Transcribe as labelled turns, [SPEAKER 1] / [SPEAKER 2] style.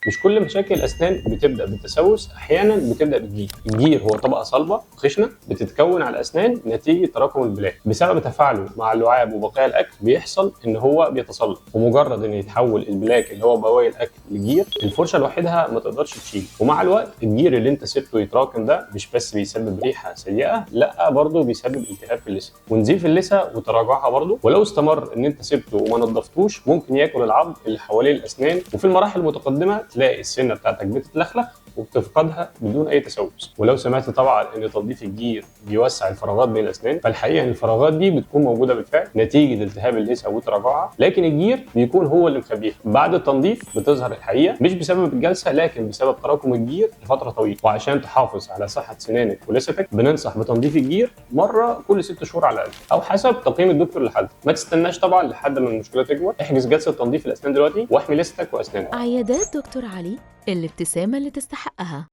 [SPEAKER 1] مش كل مشاكل الاسنان بتبدا بالتسوس، احيانا بتبدا بالجير. الجير هو طبقه صلبه خشنه بتتكون على الاسنان نتيجة تراكم ال plaque. بسبب تفاعله مع اللعاب وبقايا الاكل بيحصل ان هو بيتصلب، ومجرد ان يتحول ال plaque اللي هو بواقي الاكل لجير، الفرشة لوحدها ما تقدرش تشيل. ومع الوقت الجير اللي انت سبته يتراكم ده مش بس بيسبب ريحه سيئه، لا برضه بيسبب التهاب في اللثة ونزيف اللثة وتراجعها برضه. ولو استمر ان انت سبته وما نظفتوش ممكن ياكل العظم اللي حوالين الاسنان، وفي المراحل المتقدمة تلاقي السنة بتاعتك بتتلخلخ وبتفقدها بدون اي تسوس. ولو سمعت طبعا ان تنظيف الجير بيوسع الفراغات بين الاسنان، فالحقيقة ان الفراغات دي بتكون موجودة بالفعل نتيجة التهاب اللثة وتراجعها، لكن الجير بيكون هو اللي مخبيها. بعد التنظيف بتظهر الحقيقة، مش بسبب الجلسة لكن بسبب تراكم الجير لفترة طويلة. وعشان تحافظ على صحة سنانك ولثتك بننصح بتنظيف الجير مرة كل 6 شهور على الاقل، او حسب تقييم الدكتور لحالتك. ما تستناش طبعا لحد ما المشكلة تكبر، احجز جلسه تنظيف الاسنان دلوقتي واحمي لثتك واسنانك.
[SPEAKER 2] عيادات دكتور علي، الابتسامة اللي تستحقها.